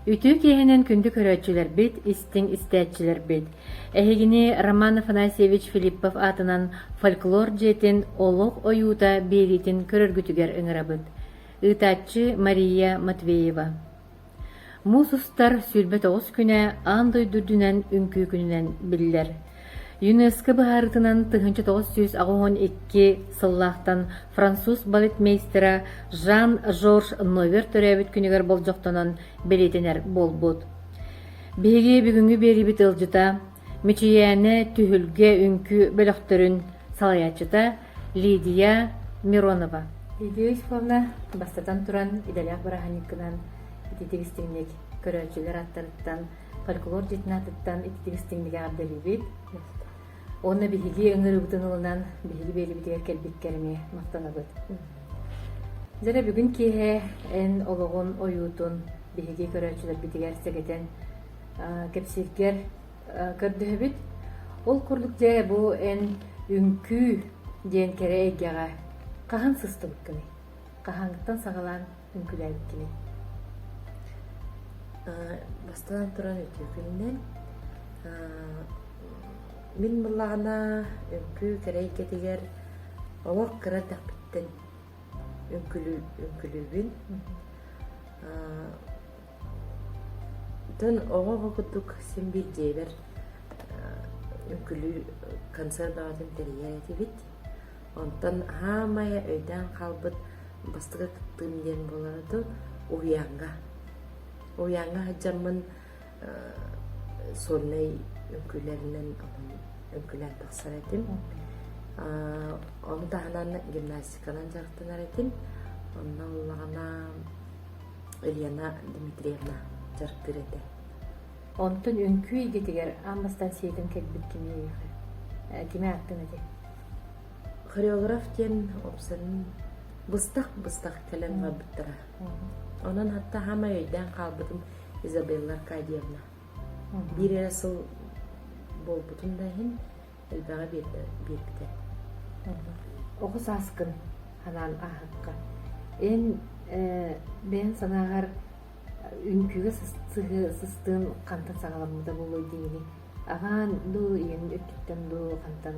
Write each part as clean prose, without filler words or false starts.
Үтүө киэһэнэн күндү көрөөччүлэрбит, истиҥ истээччилэрбит! Эһигини Роман Афанасьевич Филиппов аатынан фольклор дьиэтин Олох ойуута биэриитин көрөргүтүгэр ыҥырабыт. Ыытааччы Мария Матвеева. Муус устар 29 күнэ аан дойду үрдүнэн үҥкүү күнүнэн биллэр. ЮНЕСКО быһаарыытынан 1982 сыллаахтан француз балетмейстера Жан-Жорж Новер төрөөбүт күнүгэр болдьохтонон бэлиэтэнэр буолбут. Биһиги бүгүҥҥү биэриибит ыалдьыта Мичийээнэ түһүлгэ үҥкүү бөлөхтөрүн салайааччыта Лидия Миронова. Лидия Исфовна, бастатан туран, идэлээх бырааһынньыккынан ититик истиҥник көрөөччүлэр аттарыттан, фольклор дьиэтин аатыттан ититик истиҥник эҕэрдэлиибит. Уонна биһиги ыҥырыыбытын ылынан, биһиги биэрибитигэр кэлбиккэр эмиэ махтанабыт. Дьэ бүгүн киэһэ эн олоҕун ойуутун биһиги көрөөччүлэрбитигэр сэгэтэн кэпсииргэр көрдөһөбүт. Ол курдук дьэ бу эн үҥкүү диэн кэрэ эйгэҕэ хаһан сыстыбыккыный? Хаһааҥҥыттан саҕалаан үҥкүүлээбиккиний? Бастатан туран үтүө күнүнэн мин былаана үҥкүү кэрэ эйгэтигэр олох кыра эрдэхпиттэн үҥкүүлүүбүн. Оттон оҕо-оҕо курдук син биир дьиэбэр үҥкүүлүү концерт бөҕөтүн тэрийэр этибит. Онтон аһаамай өйдөөн хаалбыт бастакы кыттыым диэн буолара дуу, уһуйааҥҥа. Уһуйааҥҥа сылдьаммын сольнай үҥкүүлэринэн онон үҥкүүлээн тахсар этим. Ону таһынан гимнастиканан дьарыктанар этим. Онно ыллаҕына Ульяна Дмитриевна дьарыктыыр этэ. Онтон үҥкүү эйгэтигэр аан бастаан сиэтэн кэлбит кими эйиэхэ? Кими ааттыҥ этэй? Хореограф диэн уопсайынан быстах-быстах кэлэн барбыттара. Онон хатта хаамай өйдөөн хаалбытым Изабелла Аркадьевна. Биир эрэ сыл буолбутун да иһин элбэҕи биэрбитэ. Оҕо сааскын анаан ааһыкка. Эн бэйэҥ санааҕар үҥкүүгэ сыстыын хантан саҕаламмыта буолуой диигиний? Аҕаан дуу, ийэҥ өттүттэн дуу, хантан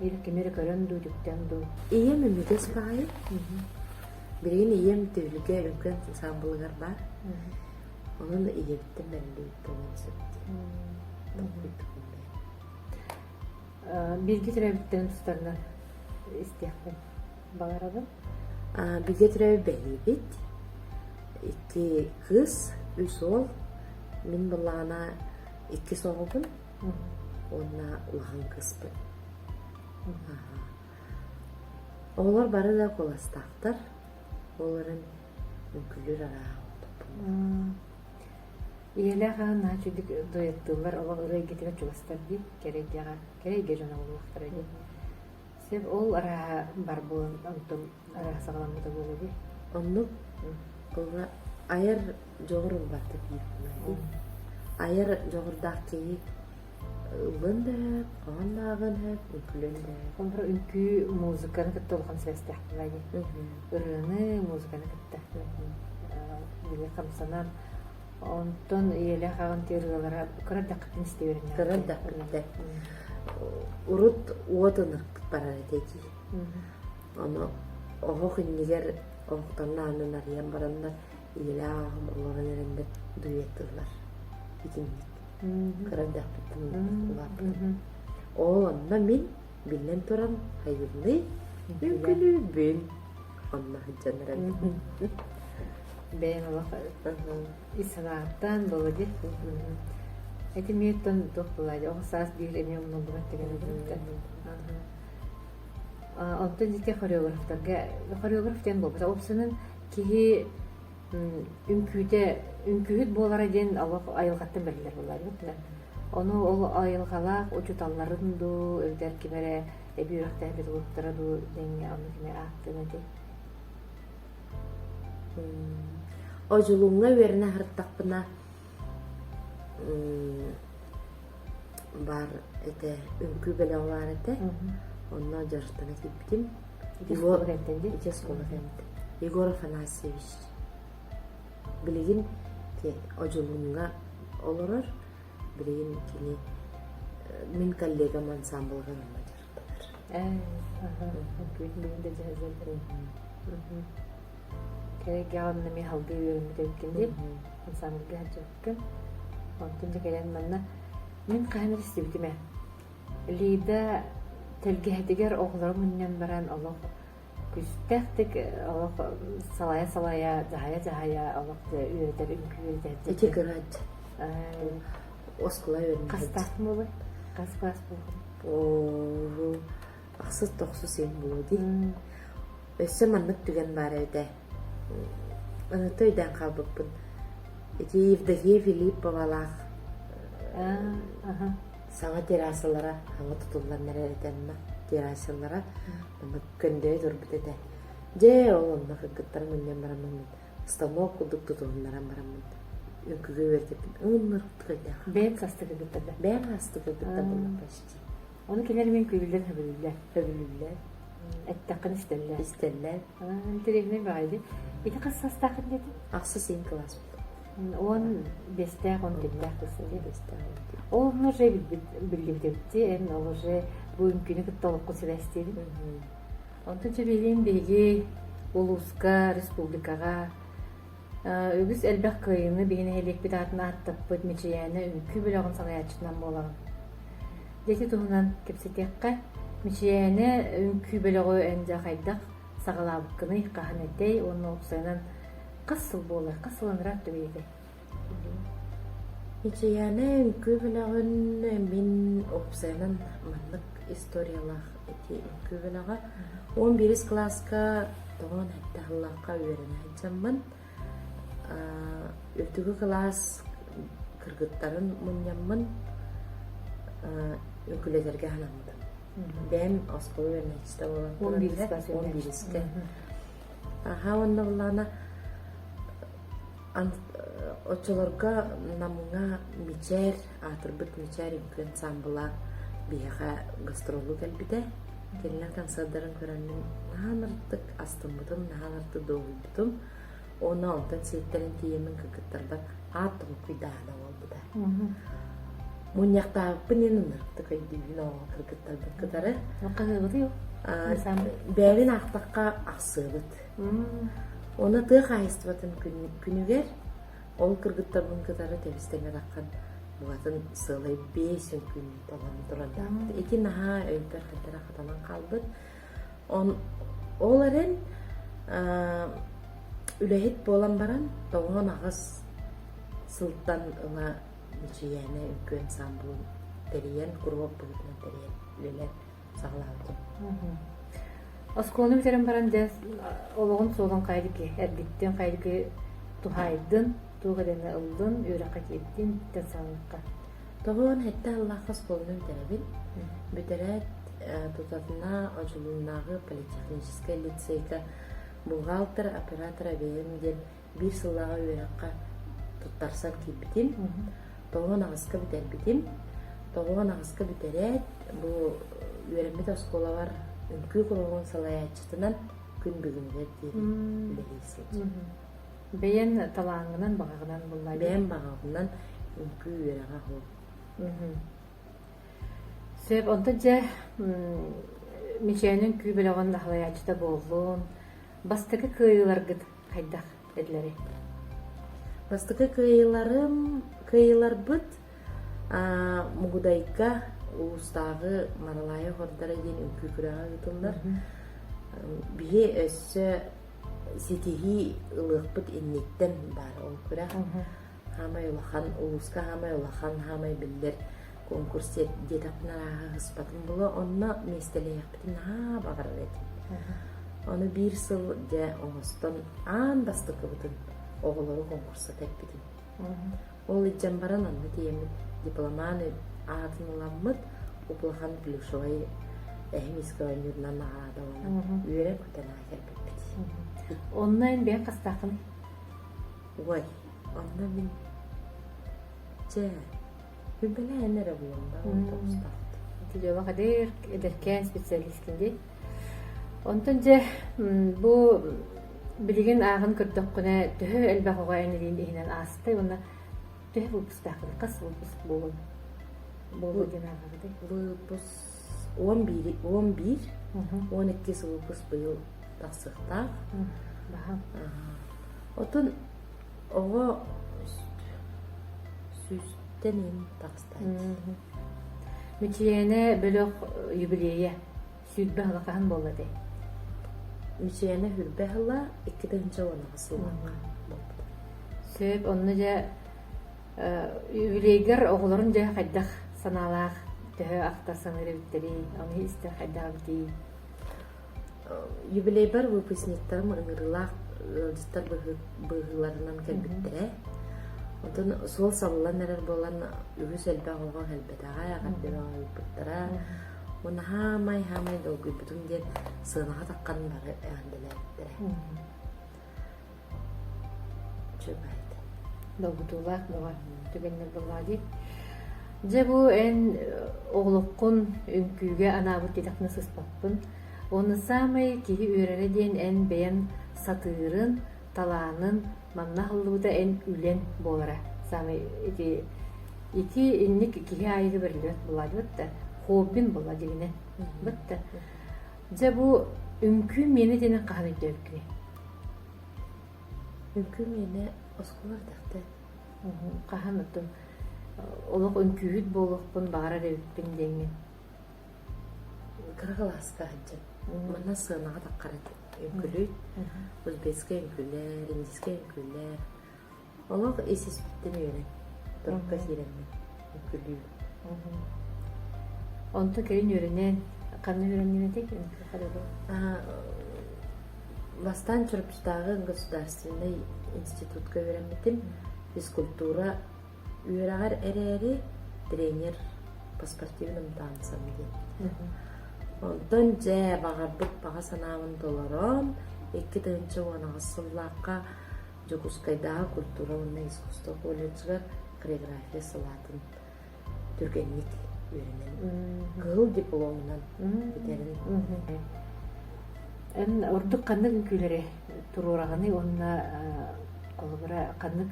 или кими эрэ көрөн дуу, үтүктэн дуу? Ийэм имигэс баҕайы. Билигин ийэм түһүлгэ үҥкүү ансаамбылыгар баар. Онон ийэбиттэн бэриллибит буолуон сөп дии. Толкуйдугум бэйэм. Бииргэ төрөөбүттэрин тустарынан истиэхпин баҕарабын. Бииргэ төрөөбүт бэһиэбит. Икки кыыс, үс уол. Мин былаана иккис оҕобун уонна улахан кыыспын. Оҕолор бары да куоластаахтар. Ол эрэн үҥкүүлүүр арааһа ордукпун. Ийэлээх аҕа наһаа үчүгдүк дуэттыыллар, олох ырыа эйгэтигэр чугастар дии, кэрэ эйгэҕэ, кэрэ эйгэ дьоно буоллахтара дии. Сөп, ол арааһа бар буолан онтон арааһа саҕаламмыта буолуо дии. Оннук ылла айар дьоҕур ылбатта диир Айар дьоҕурдаах киһи ыллыан да сөп, хоһоон да ааҕыан сөп, үҥкүүлүөн да сөп. Онтон үҥкүү музыканы кытта улахан сибээстээх буолла дии. Ырыаны, музыканы кытта. Били хамсанан Онтон ийэлээх аҕам ырыалара кыра эрдэххиттэн истэ үөрэннэҕим. Кыра эрдэхпиттэн. Урут уот ынырык барар этэ дии. Ону оһох иннигэр оһохторун аанын арыйан бараннар ийэлээх аҕам олорон эрэннэр дуэттыыллар. Итинник. Кыра эрдэхпиттэн улааппытым. Ол онно мин биллэн туран хайыыллыы үҥкүлүүбүн. Онно сылдьан эрэлбин. Бэйэҥ олох ис санааттан буолла дии. Эти миэттэн туох буолла дии оҕо саас биир эмиэ умнуллубат түгэнэ буолбута. Онтон дьиҥэ хореографтарга хореограф диэн буолбата. Уопсайынан киһи үҥкүүтэ үҥкүүһүт буолара диэн олох айылҕаттан бэриллэр буолла дии. Ону ол айылҕалаах учууталларын дуу, эбэтэр ким эрэ эбии үөрэхтээх педагогтара дуу диэҥҥэ оннук эмиэ ааттыан этий. Одьулууҥҥа үөрэнэ сырыттахпына баар этэ үҥкүү бэлэҕэ баар этэ. Онно дьарыктана киирбитим. Ити оскуола кэнниттэн. Егор Афанасьевич. Билигин Ити Одьулууҥҥа олорор. Билигин кини мин коллегам ансаамбылга манна дьарыктанар. Үҥкүүт билигин да дьаһайдаллар. Кэрэ онно эмиэ салгыы үөрэммит эбиккин дии. Ансаамбылга сылдьыбыккын. Онтон дьэ кэлэн манна мин хаһан эрэ истибитим ээ. Лида тэлгэһэтигэр оҕолору мунньан баран олох күстээхтик олох салайа-салайа, дьаһайа-дьаһайа олох үөрэтэр үҥкүү үөрэтээччи. Ити кырааччы. Оскуола үөрэнээччи. Хастаах буолуой? Хас класс буолуой? Оо, ахсыс тохсус иһин буолуо дии. Өссө маннык түгэн баар эбитэ. Аныта өйдөөн хаалбыппын. Ити Евдокия Филипповалаах саҥа террасалара саҥа тутуллан эрэр этэ онно террасалара онно көндөйө турбут этэ. Дьэ, ол онно кыргыттар мунньан бараммын станок курдук тутуһуннаран бараммын үҥкүүгэ үөрэтиппин ынырыктык өйдөөх. Бэйэм састык кыргыттар да? Бэйэм састык кыргыттар буолла почти. Ону кинилэр мин күүрүллэн сөбүлүүллэр. Сөбүлүүллэр. Эттэххин истэллэр. Истэллэр. Интэриэһинэй баҕайы дии. Ити хас састааххын диэтиҥ? Ахсыс иһин кылаас 15-тээх, 14-тээх кыыс дии. Ол онно уже биллибит эбит дии. Эн ол уже бу үҥкүүнү кытта олоххо сибээстиибин. Онтон чэ билигин биһиги улууска, республикаҕа үгүс элбэх кыайыыны биһи нэһилиэкпит аатын ааттаппыт Мичийээнэ үҥкүү бөлөҕүн салайааччытынан буолаҕын. Дьэ ити туһунан кэпсэтиэххэ. Мичийээнэ үҥкүү бөлөҕү эн дьэ хайдах саҕалаабыккыный, хаһан этэй уонна уопсайынан хас сыл буолар, хас сыл анараа өттүгэр этэй? Мичийээнэ үҥкүү бөлөҕүн мин уопсайынан маннык историялаах ити үҥкүү бөлөҕө 11 кылааска тоҕон сэттэ сыллаахха үөрэнэ сылдьаммын үрдүкү кылаас кыргыттарын мунньаммын үҥкүүлэтэргэ санаммытым. Бэйэм оскуола үөрэнээччитэ буолан туран 11-искэ. Аха уонна буллаҕына оччолорго Намҥа Мичээр аатырбыт Мичээр үҥкүү ансаамбыла биһиэхэ гастроллуу кэлбитэ. Кинилэр концердарын көрөммүн наһаа ынырыктык астыммытым, наһаа ынырыктык дуоһуйбутум. Уонна онтон сиэттэрэн тиийэммин кыргыттарбар аат толкуйдааһына буолбута. Мунньахтаабыппын иһин ынырыктык өйдүүбүн оҕо кыргыттарбын кытары. Хаһыабытый Бэйэбин аахтахха ахсыабыт. Уонна тыа хаһаайыстыбатын күнүгэр ол кыргыттарбын кытары тэбис-тэҥҥэ таххан букатын сыалай 5 күн толорон турардаахпыт. Ити наһаа өйбөр хантара хатанан хаалбыт. Он, ол эрэн үлэһит буолан баран 98 сылтан ыла Мичийээнэ үҥкүү ансаамбылын тэрийэн, куруһуок быһыытынан тэрийэн үлэлээн саҕалаабытым. Оскуоланы бүтэрэн баран дьэ олоҕун суолун хайдыки эргиттин, хайдыки туһаайдын, туох идэни ыллын, үөрэххэ киирдин, бүтэн саҕалыахха. Тоҕуон сэттэ сыллаахха оскуоланы бүтэрэбин. Бүтэрээт тутатына Одьулууннааҕы политехническай лицейгэ бухгалтер, оператор эбэйэм диэн биир сыллааҕы үөрэххэ туттарсан киирбитим. 98-ка бүтэрбитим. 98-ка бүтэрээт, бу үөрэммит оскуолабар үҥкүү куруһуогун салайааччытынан күн бүгүнүгэр диэри үлэлии сылдьабын. Бэйэн талааҥҥынан, баҕаҕынан буллаа Бэйэм баҕабынан үҥкүү үөрэҕэ оһуом. Сөп, онтон дьэ Мичээнин үҥкүү бөлөҕүн салайааччыта буоллун. Бастакы кыайыыларгыт хайдах этилэрий? Бастакы кыайыыларым, кыайыыларбыт Мугудайга улуустааҕы Маралаайа хордара диэн үҥкүү күрэҕэ ыытыллар. Биһи өссө ситиһии ылыахпыт инниттэн баар ол күрэх. Хаамай улахан, улууска хаамай улахан, хаамай биллэр конкурс диэтэхпинэ арааһа ыспатым буолуо. Онно миэстэлэһиэхпитин наһаа баҕарар этим. Ону биир сыл дьэ оҥостон аан бастакыбытын оҕолору конкурса тэппитим. Ол илдьэн баран онно тиийэммит дипломан аатын ыламмыт улахан плюшевай эһим искэ оонньуурунан наҕараадаланан үөрэн-көтөн аҕай кэлбиппит. Онно эн бэйэҥ хастааххыный? Уой, онно мин чэ Үбүлээн эрэ буолла, тоҕустаахтар. Ити дьолох эдэр, эдэркээн специалисткин дии. Онтон дьэ бу Билигин ааҕан көрдөххүнэ, төһө элбэх оҕо эн илиин иһинэн аастай уонна төһө выпусктааххын, хас выпуск буолуон буолуо диэн ааҕаҕытый? Выпуск 11, 11, 12 выпуск быйыл тахсыахтаах. Баһаам. Отон оҕо сүүстэн иһин таҕыста. Мичийээнэ бөлөх юбилейа 20 сыла хаһан буолла этэй? Мичийээнэ 20 сыла 2018 сыллааҕа буолбута. Сөп, онно дьэ юбилейгар оҕолорун дьэ хайдах санаалаах төһө ахтар саныыр эбиттэрий, ону истэр хайдах эбитий? Юбилейбар выпускниктарым ыҥырыылаах ыалдьыттар быһыыларынан кэлбиттэрэ. Онтон суол сабыллан эрэр буолан үгүс элбэх оҕо кэлбэтэҕэ, эҕэрдэ бөҕө ыыппыттара. Уонна хаамай-хаамай долгуйбутум диэн сыанаҕа таххан бары эҕэрдэлээбиттэрэ. Үчүгэй. Долгутуулаах бөҕө түгэннэр буоллаҕа дии. Дьэ бу эн оҕолоххун үҥкүүгэ анаабыт диэтэхпинэ сыспаппын. Уонна саамай киһи үөрэрэ диэн эн бэйэн сатыырын, талаанын манна аһыллыбыта эн үлэн буолара. Саамай ити ити инник киһи аайыга бэриллибэт буолаадыбыт да хоббин буолла дьигинэн. Бытта. Дьэ бу үҥкүү миэнэ диэн хаһан өйдөөбүккүнүй? Үҥкүү миэнэ оскуола эрдэхтэн. Хаһан оттон олох үҥкүүһүт буолуохпун баҕарар эбиппин диэҥҥин. Кыра кылааска сылдьан. Манна сыанаҕа таххар этим. Үҥкүүлүүт, узбекскай үҥкүүлэр, индийскэй үҥкүүлэр. Олох ис-испиттэн үөрэн, турукка киирэммин үҥкүүлүүбүн. Онтон кэлин үөрэнэн, ханна үөрэннин этэй? Бастаан Чурапчытааҕы государственнай институтка үөрэммитим. Физкультура үөрэҕэр эрээри тренер по спортивным танцам диэн. Онтон дьэ баҕарбыт баҕа санаабын толорон, 2018 сыллаахха Дьокуускайдааҕы культура уонна искусство колледжыгар хореография салаатын түргэнник үөрэнэн кыһыл дипломунан бүтэрин. Эн ордук ханнык үҥкүүлэри туруораҕыный уонна холобура ханнык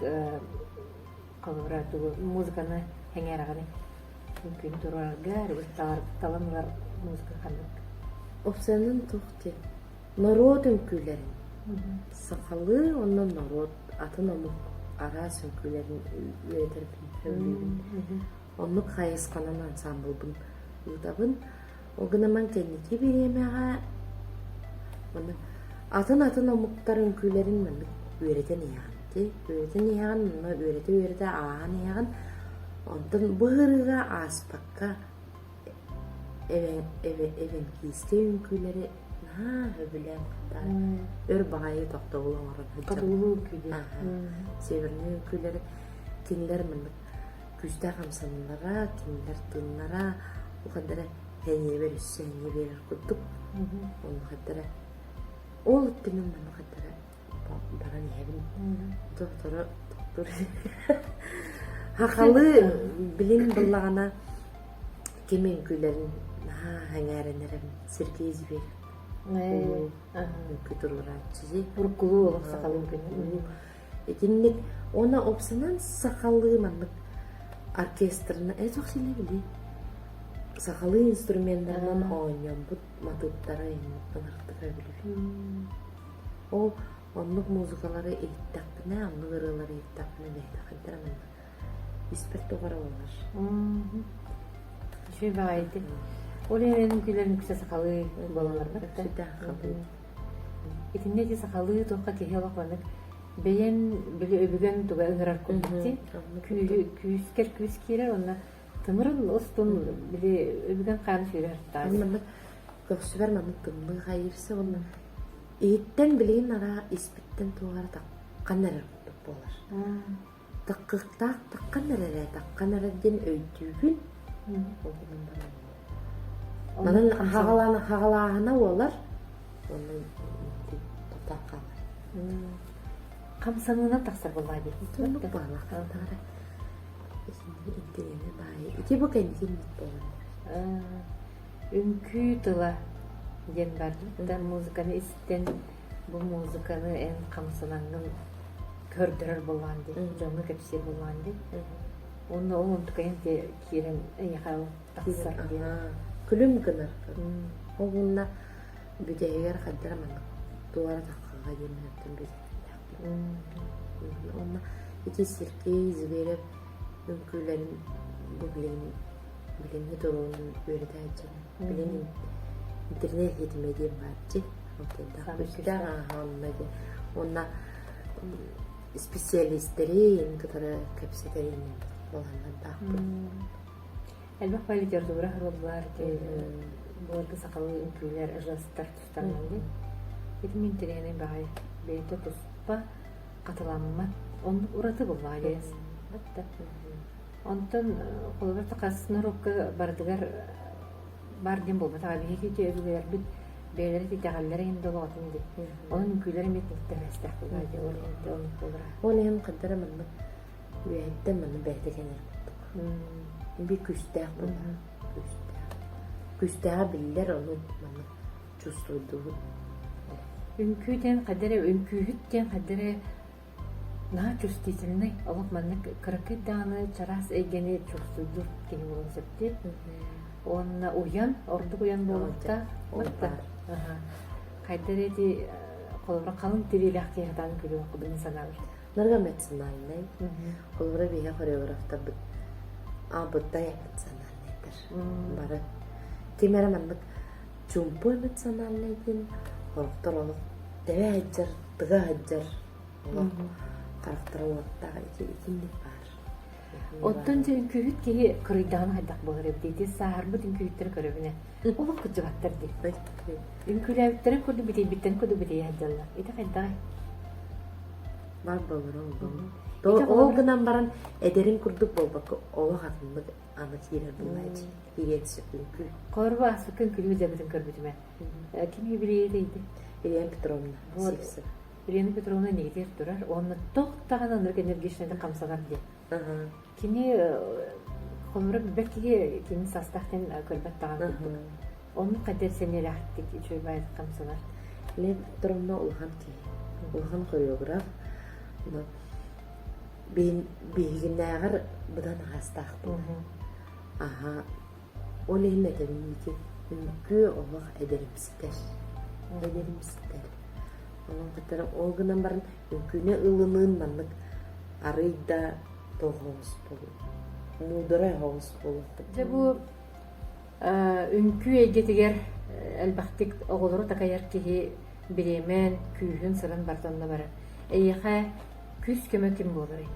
холобура тугу музыканы сэҥээрэҕиний? Үҥкүүнү туруорарга талан ылар музыка ханнык? Опсанын туох диэн Норуот үҥкүүлэрин, сахалыы уонна норуот атын омук араас үҥкүүлэрин үөрэтэрбин сөбүлүүбүн. Оннук хайысханан ансаамбылбын ыытабын. Ол гынан кэнники бириэмэҕэ маннык атын-атын омуктар үҥкүүлэрин маннык үөрэтэн иһэҕин дии. Үөрэтэн иһэҕин, онно үөрэтэ-үөрэтэ ааһан иһэҕин. Онтон бу ыарыыга ааспакка Эвенкийскэй үҥкүүлэри наһаа сөбүлээн кыттаары өр баҕайы тохтобул оҥорон сылдьабын. Хотугулуу үҥкүү дии. Севернай үҥкүүлэри кинилэр маннык күүстээх хамсаныылара, кинилэр тыыннара ухадара сэниэбэр өссө сэниэ биэрэр курдук. Оннухадара ол өттүнэн манныхадара баран иһэбин. Тохторо тохтуур. Хахалы билин буллаҕына ким үҥкүүлэрин наһаа сэҥээрэн эрэбин. Сергей Зверев. Үҥкүү туруорааччы дии. Уруккулуу олох сахалыы үҥкүүнү. Итинник уонна опсанан сахалыы маннык оркестрына э туох силэ били сахалыы инструменнарынан оонньоммут матыыптара ынырыктык өбүлүбүт. Ол оннук музыкалары иһиттэхпинэ, оннук ырыалары иһиттэхпинэ бэйэтэххиттэрэ манна испэр тоҕо эрэ буолар. Үчүгэй баҕайытык. Ол иһин үҥкүүлэрин үксэ сахалыы буолаллар да? Сүрдээх сахалыы. Итиннэ ити сахалыы туохха киһи олох маннык бэйэн били өбүгэн туга ыҥырар курдук дии. Күүскэр күүс киирэр уонна тымырын устун били өбүгэн хаан сүүрэр таас. Маннык көхсүбэр маннык тымныы хайырса уонна Иһиттэн билигин араа испиттэн туох эрэ таххан эрэр курдук буолар. Таккыктаах таххан эрэр ээ, таххан эрэр диэн өйдүүгүн. Ол гынан баран манан хаҕалаан хаҕалааһына буолар уонна тохтоох хаалар. Хамсаныынан тахсар буоллаа дии. Оннук баалаах таҥара интириэһинэй баайы. Ити бу кэнники инник буолан Үҥкүү тыла диэн бар да музыканы истэн. Бу музыканы эн хамсанаҥҥын көрдөрөр буоллаҕын дии, дьоҥҥо кэпсиир буоллаҕын дии. Уонна ол онтукайын киирэн эйиэхэ тахсар диэн. Күлүм гынар. Ол уонна бүтэһигэр хайдара маннык туора таххаҕа диэн мин бүтэһиктээхпин. Уонна ити Сергей Зверев үҥкүүлэрин бу билигин билиҥҥи туругун үөрэтэ сылдьабын. Билигин интернет ситимэ диэн баар дии. Күүстээх ааһа онно диэн. Уонна специалистэри кытары кэпсэтэр иннин балаһаннардаахпын. Элбэх литература хоруоллар, былыргы сахалыы үҥкүүлэр, жестар тустарынан дии. Ити мин интэриэһинэй баҕайы. Бэйэтэ туспа хатыламмат. Оннук ураты буоллаҕа диэс. Батта. Онтон холобур хас норуокка барытыгар баар диэн буолбатаҕа. Биһиги ити өбүгэлэрбит бэйэлэрэ итэҕэллэрэ иһин да олоҕотун дии. Онон үҥкүүлэр эмиэ тэбэстээх буолаа дии. Ол иһин оннук буолара. Ол иһин хантара маннык үөһэттэн маннык бэйэтэ кэлэр курдук. Биир күүстээх буолар. Күүстээх. Күүстээҕэ биллэр, ону маннык чувствуйдуубут. Үҥкүү диэн хайда эрэ үҥкүүһүт диэн хайда эрэ наһаа чувствительный, олох маннык кыракый даҕаны чараас эйгэни чувствуйдуур киһи буолуон сөп дии. Уонна уйан, ордук уйан буолуохтаах. Баар. Хайда эрэ ити холобура халыҥ тириилээх киһи сатаан күлүөх курдук мин санаабар. Нарга эмоциональнай. Холобура биһиэхэ хореографтарбыт аабыттай эмоциональнайдар. Бары. Ким эрэ маннык чуумпу эмоциональнай диэн хорохтор олох тэбэ сылдьар, тыга сылдьар олох харахтара уоттаах ити итинник баар. Оттон дьэ үҥкүүһүт киһи кырыйдаҕына хайдах буолар эбит ити сааһырбыт үҥкүүһүттэри көрөбүнэ олох кырдьыбаттар дии. Үҥкүүлээбиттэрин курдук битийбиттэрин курдук битийэ сылдьаллар. Ити хайдаҕай? Бар буолара ол Ол гынан баран эдэрин курдук буолбакка олох атыннык аны киирэр буолааччы. Киириэн сөп үҥкүү. Холобур ааспыкка үҥкүүлүү дьабытын көрбүтүм ээ. Ким юбилейа Елена Петровна Сивцева. Елена Петровна иннигитигэр турар уонна туох даҕаны ынырык энергичнайдык хамсанар диэн. Кини холобура билбэт киһи кини састаах диэн көрбөт даҕаны курдук. Оннук хайдах сэниэлээхтик үчүгэй баайдык хамсанар. Елена Петровна улахан киһи, улахан хореограф. Биһигиннээҕэр быдан аһаастаах буолар. Аһа, ол иһин этэбин ити үҥкүү олох эдэримситэр. Эдэримситэр. Онон кытары ол гынан баран үҥкүүнү ылыныын маннык арый да туох оҕус буолуо. Муударай оҕус буолуохпут. Дьэ бу үҥкүү эйгэтигэр элбэхтик оҕолору такайар киһи бириэмэн, күүһүн, сырын барыта онно барар. Эйиэхэ күүс-көмө ким буоларый?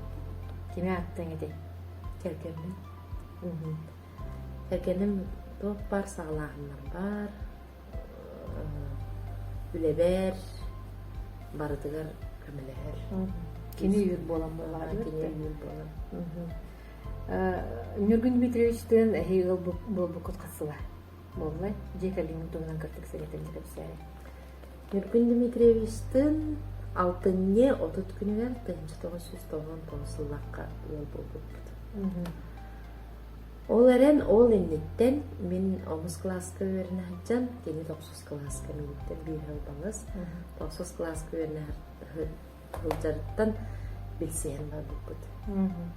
Кими ааттыаҥ этэй? Кэргэммин. Кэргэним туох баар саҕалааһыннарбар, үлэбэр барытыгар көмөлөһөр. Кини үүр буолан буоллаҕа Кини үүр буолан. Ньургун Дмитриевичтыын эһиги ыал буолбуккут хас сыла буоллай? Дьиэ кэргэҥҥин туһунан кырдьык сэгэтэн кэпсээри. Ньургун Дмитриевичтыын алтынньы 30 күнүгэр 1999 сыллаахха ыал буолбуппут. Ол эрэн ол инниттэн мин онус кылааска үөрэнэ сылдьан, кини тохсус кылааска миигиттэн биир сыл балыс, тохсус кылааска үөрэнэ сылдьарыттан билсиһэн барбыппыт.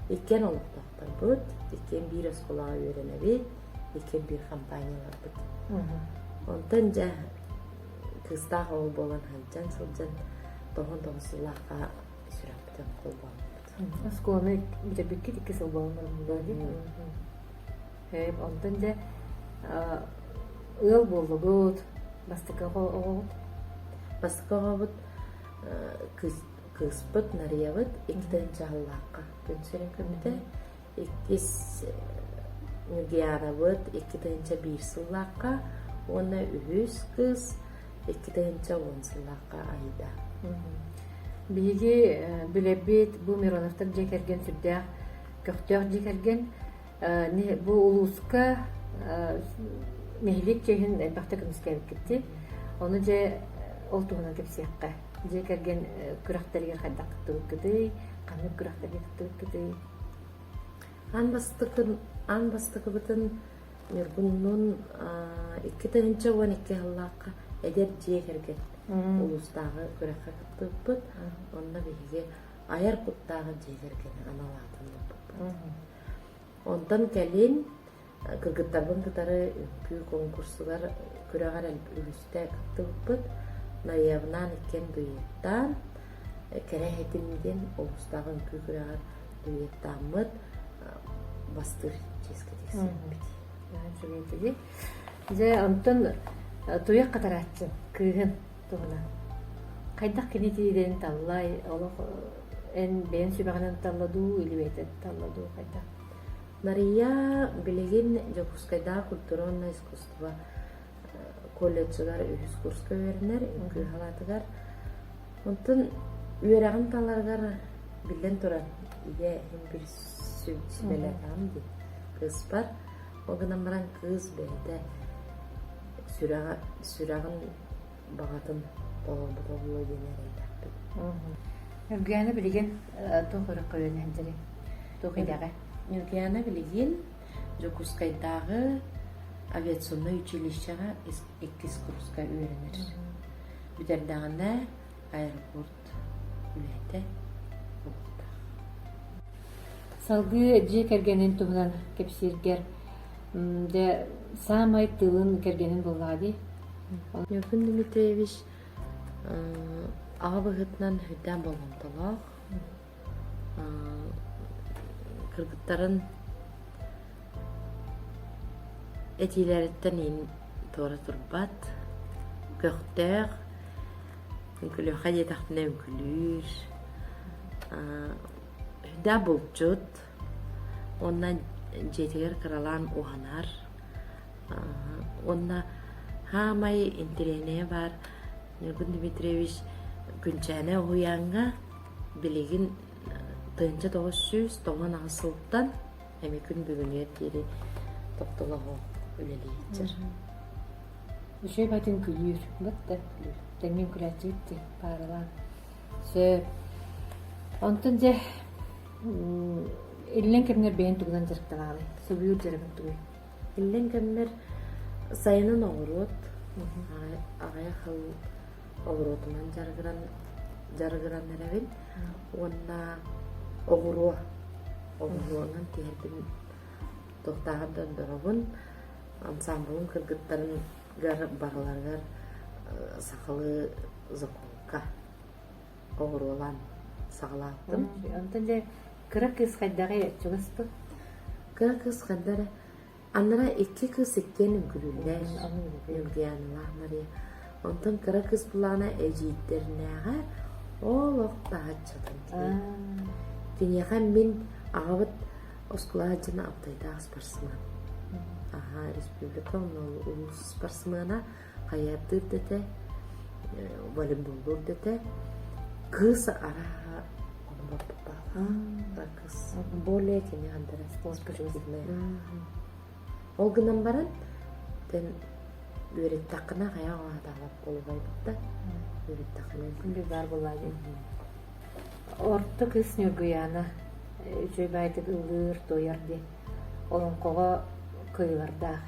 Иккиэн олохтоохторбут, иккиэн биир оскуолаҕа үөрэнэбит, иккиэн биир компанияларбыт. Онтон дьэ кыыстаах уол буолан сылдьан сылдьан 99 сыллаахха сүрэхпитин холбообуппут. Оскуоланы бүтэрбиккит икки сыл буолан баран дии. Онтон дьэ ыал буоллугут, бастакы оҕоҕут? Бастакы оҕобут кыыспыт Нарыйабыт икки тыһыынча сыллаахха күн сирин көрбүтэ. Иккис Ньургуйаанабыт 2001 сыллаахха уонна үһүс кыыс 2010 сыллаахха Аида. Биһиги билэбит бу Мироновтар дьиэ кэргэн сүрдээх көхтөөх дьиэ кэргэн. Бу улууска нэһилиэк чиэһин элбэхтэ көмүскээбиккит Ону дьэ ол туһунан кэпсиэххэ. Дьиэ кэргэн күрэхтэригэр хайдах кыттыбыккытый, ханнык күрэхтэргэ кыттыбыккытый? Аан бастакын аан бастакыбытын Ньургуннуун 2012 сыллаахха Эдэр дьиэ кэргэн улуустааҕы күрэххэ кыттыбыппыт. Онно биһиги айар куттааҕы дьиэ кэргэни анал аатын ылбыппыт. Онтон кэлин кыргыттарбын кытары үҥкүү конкурсугар күрэҕэр үгүстэ кыттыбыппыт. Нарыйабынаан иккиэн дуэттаан, Кэрэ эһэтим диэн улуустааҕы үҥкүү күрэҕэр дуэттааммыт бастыыр чиэскэ тиксибиппит. Үчүгэй Дьэ, онтон туйах хатарааччы кыыһын туһунан. Хайдах кини тиийдэрин таллай, олох эн бэйэн сүбэҕинэн талла дуу, или бэйэтэ талла дуу хайдах? Нарыйа билигин Дьокуускайдааҕы культура уонна искусство колледжыгар үһүс курска үөрэнэр, үҥкүү салаатыгар. Онтон үөрэҕин таларыгар биллэн турар, ийэ иһин бир сүбэлээтэҕим дии кыыспар. Ол гынан баран кыыс бэйэтэ сүрэҕэ сүрэҕин баҕатын толорбута буолуо диэн эрэллээхпин. Ньургуйаана билигин туох үрэххэ үөрэнэ сылдьарый? Туох идэҕэ? Ньургуйаана билигин Дьокуускайдааҕы авиационнай училищеҕа иккис курска үөрэнэр. Бүтэрдэҕинэ аэропорт үлэһитэ буолуохтаах. Салгыы дьиэ кэргэнин туһунан кэпсииргэр дьэ саамай тыылын кэргэнин буоллаҕа дии. Ньургун Дмитриевич аҕа быһыытынан сүрдээх болҕомтолоох, кыргыттарын этиилэриттэн иин туора турбат, көхтөөх, үҥкүлүөххэ диэтэхпинэ үҥкүлүүр, сүрдээх булчут уонна дьиэтигэр кыралаан уһанар. Уонна хаамай интэриэһинэйэ баар Ньургун Дмитриевич Күнчээнэ уһуйааҥҥа билигин 1998 сылтан эмиэ күн бүгүнүгэр диэри тохтолоһо үлэлии сылдьар. Үчүгэй батын күлүүр, бытта күлүүр. Тэҥҥин күлээччибит дии, пааралаан. Сөп. Онтон дьэ иллэҥ кэмҥэр бэйэҥ тугунан дьарыктанаҕыный? Сөбүлүүр дьарыгыҥ тугуй? Иллэҥ кэммэр сайынын оҕуруот, аҕыйах сыл оҕуруотунан дьарыгыран дьарыгыран эрэбин уонна оҕуруо оҕуруонан тиһэрбин туохтааҕар да ордоробун. Ансаамбылым кыргыттарыгар барыларыгар сахалыы заколка оҕуруолаан саҕалаабытым. Онтон дьэ кыра кыыс хайдаҕый чугас дуо? Кыра кыыс хайда эрэ аннара икки кыыс иккиэн үҥкүүлүүллэр Ньургуйааналаах Мария. Онтон кыра кыыс булаана эдьиийдэринээҕэр олох таһыччытын Киниэхэ мин аҕабыт оскуола дьоно Алтайдаах спортсмен. Аһаа, республика онно улуус спортсмена хайаардыыр да этэ, волейболлуур да этэ. Кыыс арааһа ону барбыт баалаах. Кыыс более кини андара спортивная. Ол гынан баран тэн үөрэттэххинэ хайа оҕо буолубайбыт да үөрэттэххинэ Күндү баар буоллаа дии. Орто кыыс Ньургуйаана үчүгэй баайдык ыллыыр, туойар дии. Олоҥхоҕо кыайыылардаах.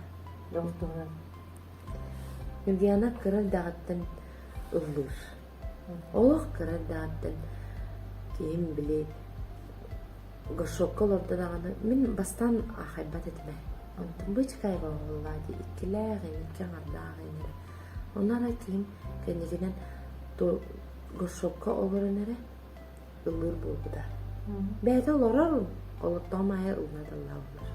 Ол туһунан Ньургуйаана кыра эрдэҕиттэн ыллыыр. Олох кыра эрдэҕиттэн киһим били горшокка олордо даҕаны мин бастаан аахайбат этим ээ. Онтон бычкайба буоллаа дии иккилээх икки аҥардаах эрэ. Онно арай киһим кэнникинэн горшокка олорон эрэ ыллыыр буолбута. Бэйэтэ олорор, олохтоох аайы ылла да ыллаабылар.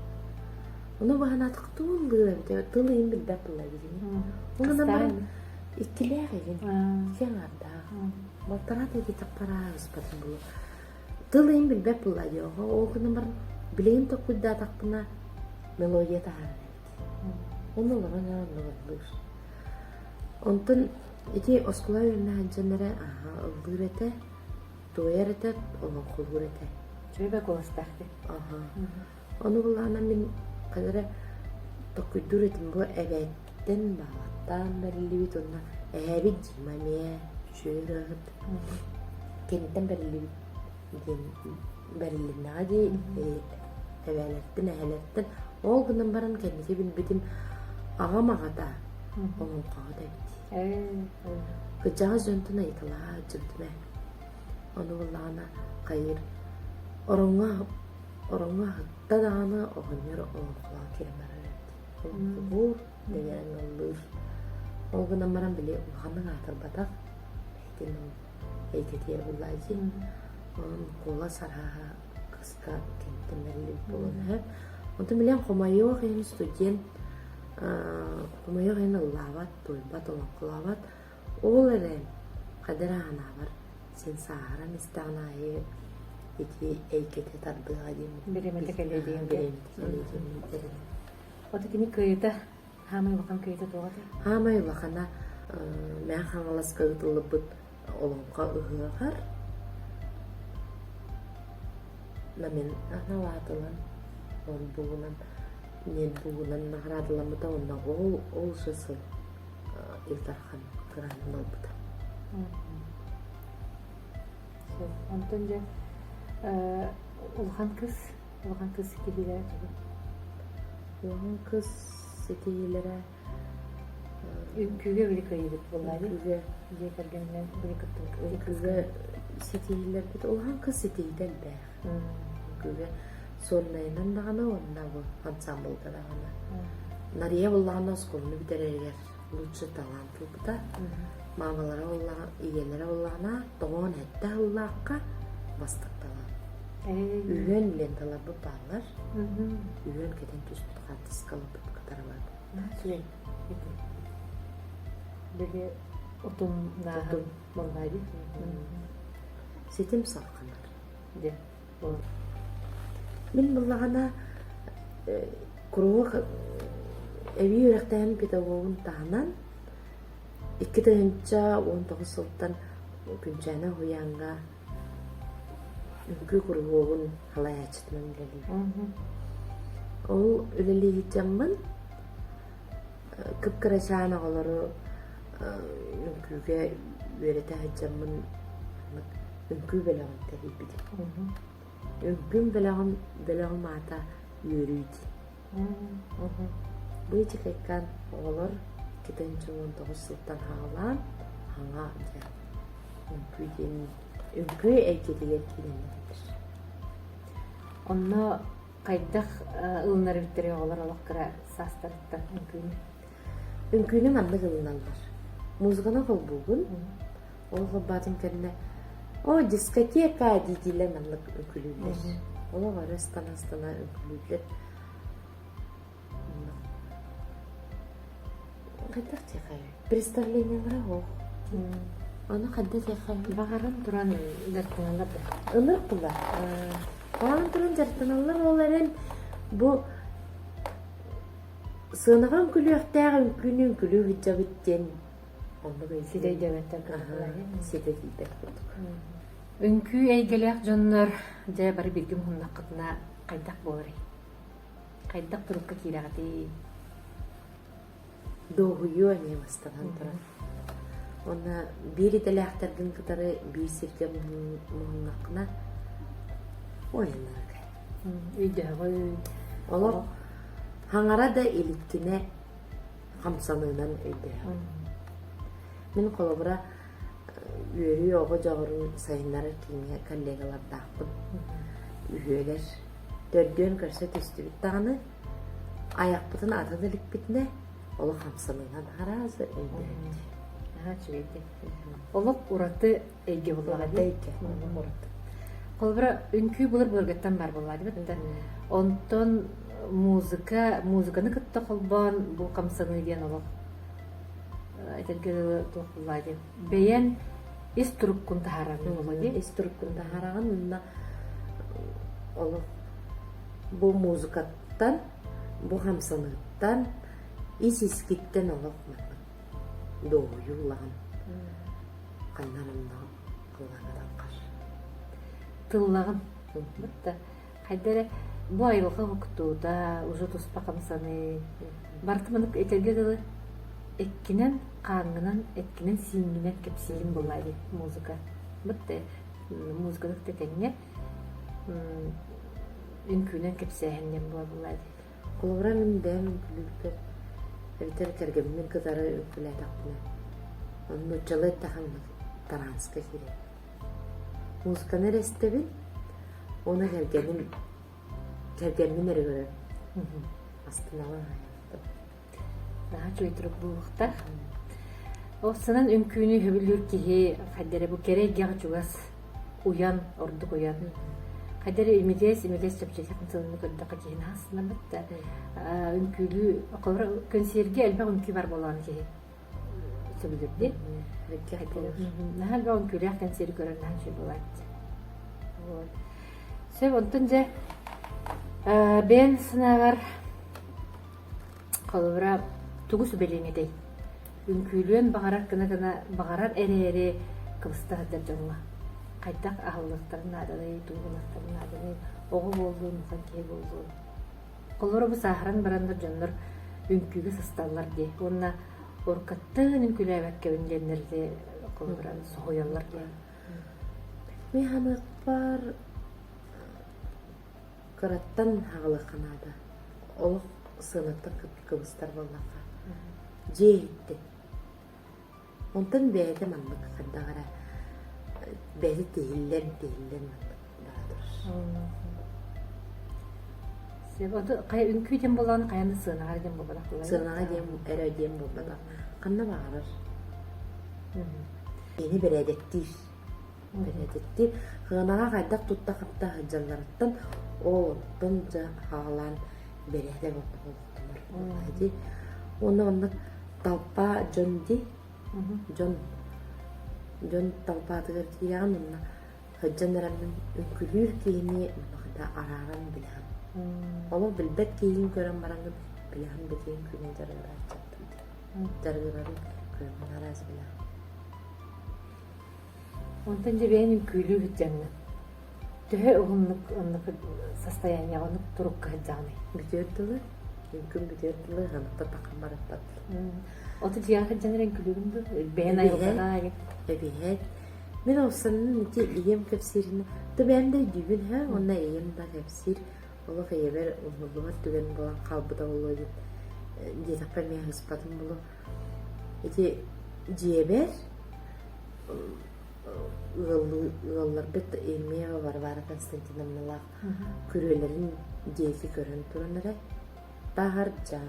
Ону баһанаатык туу ыллыыр эбитэ, тыл иһин билбэт буолла эбитини. Ол гынан баран иккилээх игин, икки аҥаардаах. Балтараа да диэтэхпэр ыспатын буолуо. Тыл иһин билбэт буолла дии, ол гынан баран билигин толкуйдаатахпына мелодия таһаарар эбит. Онно олорон эрэ оннук ыллыыр. Онтон ити оскуола үөрэнэ сылдьан эрэ аһа ыллыыр этэ, туойар этэ, олоҥхолуур этэ. Үчүгэй куоластаах дии. Аһа. Ону былаана мин ханна эрэ толкуйдуур этим бу эбээттэн баалаттаан бэриллибит уонна эһээбит Дима эмиэ үчүгэй ырыаһыт киниттэн бэриллибит диэн бэриллиннэҕэ дии эбээлэртэн эһээлэртэн ол гынан баран кэнники билбитим аҕам аҕата олоҥхоһут эбит. Кырдьаҕас дьонтон ыйыталаһа сылдьыбытым ээ. Ону буоллаҕына хайыыр ороҥҥо ороҥҥо аһытта даҕаны оҕонньор олоҥхолоон киирэн барар эбит. Олоҥхолуур, дэҥээн ыллыыр. Ол гынан баран били улаханнык аатырбатах бэйэтин ол эйгэтигэр буллаа дии. Онон куолас арааһа кыска кэнниттэн бэриллибит буолуон сөп. Онтон билэн хомойуох иһин студент хомойуох иһин ыллаабат, туойбат, олоҥхолообот. Ол эрэн хадыр аһанаабар син сааһыран истэҕин аайы ити эйгэтэ тардыаҕа диэн Бириэмэтэ кэлиэ диэн бириэмэтэ кэлиэ диэн эрэнэбин. Ото кини кыайыта хаамай улахан кыайыта туох этэй? Хаамай улахана Мэҥэ Хаҥаласка ыытыллыбыт олоҥхо ыһыаҕар номин аналаатылан бугунан ньирбугунан наҕараадаламмыта уонна ол ол же сыл Ил Дархан гранын ылбыта. Онтон дьэ улахан кыс улахан кыс ситиһиилэрэ тугу? Улахан кыс ситиһиилэрэ Үҥкүүгэ били кыайыыбыт буолла дии. Дьиэ кэргэнинэн били кыттыбыт. Үҥкүүгэ ситиһиилэрбит улахан кыс ситиһиитэ элбэх. Үҥкүүгэ сольнайынан даҕаны уонна бу ансамблга даҕаны. Нария буоллаҕына оскуоланы бүтэрэригэр лучший талант ылбыта. Маамалара буоллаҕына, ийэлэрэ буоллаҕына тоҕоон сэттэ сыллаахха бастык талант. Үһүөн ленталарбыт бааллар. Үһүөн кэтэн түспүт хаартыскаларбыт кытары бар. Үчүгэй. Били утумнааһын буолла дии. Ситим салҕанар. Дьэ. Мин буллаҕына куруһуок эбии үөрэхтээһин педагогун таһынан 2019 сылтан Күнчээнэ уһуйааҥҥа үҥкүү куруһуогун салайааччытынан үлэлиибин. Ол үлэлии сылдьаммын кып-кырачаан оҕолору үҥкүүгэ үөрэтэ сылдьаммын үҥкүү бөлөҕүн тэрийбитим. Үҥкүүм бөлөҕүм бөлөҕүм аата Үөрүү диэн. Бу ичикэйкан оҕолор 2019 сылтан саҕалаан хаҥа дьэ үҥкүү диэн үҥкүү эйгэтигэр киирэн эрэллэр. Онно хайдах ылынар эбиттэрий оҕолор олох кыра саастарыттан үҥкүүнү? Үҥкүүнү маннык ылыналлар. Музыканы холбуугун, ол холбоотун кэннэ «О, дискотека!» дии-дииллэр маннык үҥкүүлүүллэр. Олох өрө ыстана-ыстана үҥкүүлүүллэр. Хайдах диэхэй? Представлениелара суох. Ону хайдах диэхэй? Баҕаран туран дьарыктаналлар да? Ынырык булар. Баҕаран туран дьарыктаналлар ол эрэн бу сыанаҕа үҥкүлүөхтээх үҥкүүнү үҥкүлүү сылдьабыт диэн оннук Ситэ өйдөөбөттөр кыһаллар. Ситэ тиийбэт курдук. Үҥкүү эйгэлээх дьоннор дьэ бары бииргэ муһуннаххытына хайдах буоларый? Хайдах турукка киирэҕитий? Дуоһуйуу эмиэ бастатан турар. Уонна биир идэлээхтэргин кытары биир сиргэ муһуннаххына ойоннорго. Өйдөөҕүн. Олох хаҥара да иликкинэ хамсаныынан өйдөөҕүн. Мин холобура үөрүү оҕо дьоҕурун сайыннарар кииҥҥэ коллегалардаахпын. Үһүөлэр төрдүөн көрсө түстүбүт даҕаны айахпытын атын иликпитинэ олох хамсаныынан араас өйдөөбүт. Наһаа үчүгэйдик. Олох ураты эйгэ буоллаҕа Ураты эйгэ. Олох ураты. Холобура, үҥкүү былыр былыргыттан баар буоллаҕа дии да. Онтон музыка, музыканы кытта холбоон бу хамсаныы диэн олох этэргэ дылы туох буоллаҕа дии. Бэйэн ис туруккун таһаараргын буолуо дии. Ис туруккун таһаараҕын уонна олох бу музыкаттан, бу хамсаныыттан, ис-искиттэн олох маннык дуоһуйуу ылаҕын. Ханна онно халлааҥҥа таҥхар. Тыллаҕын. Бытта хайда эрэ бу айылҕа уһуктуута, уже туспа хамсаныы. Барыта маннык этэргэ дылы эккинэн, хааҥҥынан, эткинэн-сииҥҥинэн кэпсиирин буоллаа дии музыка. Бытта музыканы кытта тэҥҥэ үҥкүүнэн кэпсээһин диэн буолла дии. Холобура мин бэйэм үҥкүүлүүрбэр эбэтэр кэргэммин кытары үҥкүүлээтэхпинэ. Нууччалыы эттэххэ таранска киирэбин. Музыканы эрэ истэбин уонна кэргэним кэргэммин эрэ көрөбүн. Астынабын аҕай. Наһаа үчүгэй турук буолуохтаах. Ол сынан үҥкүүнү сөбүлүүр киһи хайда эрэ бу кэрэ эйгэҕэ чугас уйан, ордук уйан. Хайда эрэ имигэс, имигэс чэпчэки хамсаныыны көрдөххө киһи наһаа астынаммыт да үҥкүүлүү холобура кэнсиэргэ элбэх үҥкүү бар буолаҕына киһи сөбүлүүр Наһаа элбэх үҥкүүлээх кэнсиэри көрөр наһаа үчүгэй буолааччы. Вот. Сөп, онтон дьэ бэйэн санааҕар Холобура, тугу сүбэлиэҥ этэй? Үҥкүүлүөн баҕарар гына-гына баҕарар эрээри кыбыста сылдьар дьоҥҥо хайдах аһыллыахтарын нааданый, тугу гыныахтарын нааданый, оҕо буоллун, улахан киһи буоллун. Холобура, бу сааһыран бараннар дьоннор үҥкүүгэ сысталлар дии уонна уруккаттан үҥкүүлээбэккэбин диэннэр холобура соһуйаллар дии. Мин саныахпар Кыраттан аҕалыахха наада. Олох сыанаттан кыбыстар буоллахха. Дьиэ иһиттэн. Онтон бэйэтэ маннык хайдах эрэ бэйэтэ тиһиллэн тиһиллэн маннык бара турар. Үҥкүү диэн буоллаҕына хайан да сыанаҕа диэн буолбатах буолар. Сыанаҕа диэн эрэ диэн буолбатах. Ханна баҕарар. Кини бэрээдэктиир. Бэрээдэктиир. Сыанаҕа хайдах тутта-хапта сылдьалларыттан ол онтон дьэ хаалаан бэрээдэк олохтонор буоллаҕа дии. Уонна онно толпа дьон дии. Дьон дьон толпатыгар киирэҕин уонна сылдьан эрэҥҥин үҥкүлүүр киһини онно арааран билэҕин. Олох билбэт киһигин көрөн бараҥҥын билэҕин бэтиэн күнүн дьарыгырааччыттан дьарыгырарын көрөммүн араас билэҕин. Онтон дьэ бэйэн үҥкүүлүү сылдьаҥҥын төһө уһуннук оннук состояниеҕа оннук турукка сылдьаҕыный? Бүтүөр дылы, үҥкүүм бүтүөр дылы ыһыахтан таххан барыппат. Оту дьиэҕэ сылдьан эрэ үҥкүүлүүгүн дуу? Бэйэн айылҕаҕа Эбиһээт. Мин олсанным ити ийэм кэпсиирин, то бэйэм да өйдүүбүн һэ, уонна ийэм да кэпсиир, олох ийэбэр умнуллубат түгэн буолан хаалбыта буолуо диэн диэтэхпэ эмиэ ыспатым буолуо. Ити дьиэбэр ыалларбыт Емеева Варвара Константиновналаах күрүөлэрин диэки көрөн туран эрэ таһырдьа